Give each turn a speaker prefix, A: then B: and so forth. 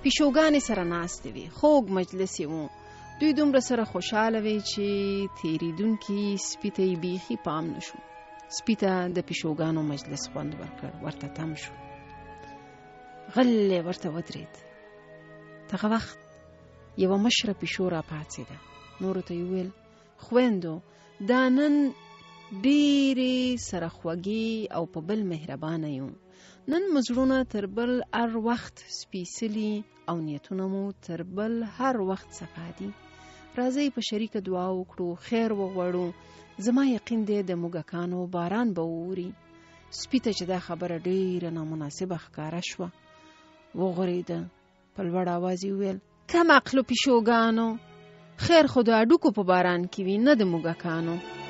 A: پیشوګانې سره ناستې وې، خوږ مجلس یې و. دوی دومره سره خوشحاله وې چې تېرېدونکي سپي ته یې بیخي پام نه شو. سپي ته د پیشوګانو مجلس خوند ورکړ، ورته تم شو، غلی ورته ودرېد. دغه وخت یوه مشره پیشو راپاڅېده، نورو ته یې وویل: خویندو، دا نن ډېرې سره خوږې او په بل مهربانه یو. نن مو زړونه تر بل هر وخت سپېڅلي او نیتونه مو تر بل هر وخت صفا دي. راځئ په شریکه دعا وکړو، خیر وغواړو. زما یقین دی د موږکانو باران به ووري. سپي ته چې دا خبره ډېره نامناسبه ښکاره شوه، وغورېده، په لوړ اواز یې وویل: کم عقلو پیشوګانو، خیر خو د هډوکو په باران کې وي، نه د موږکانو.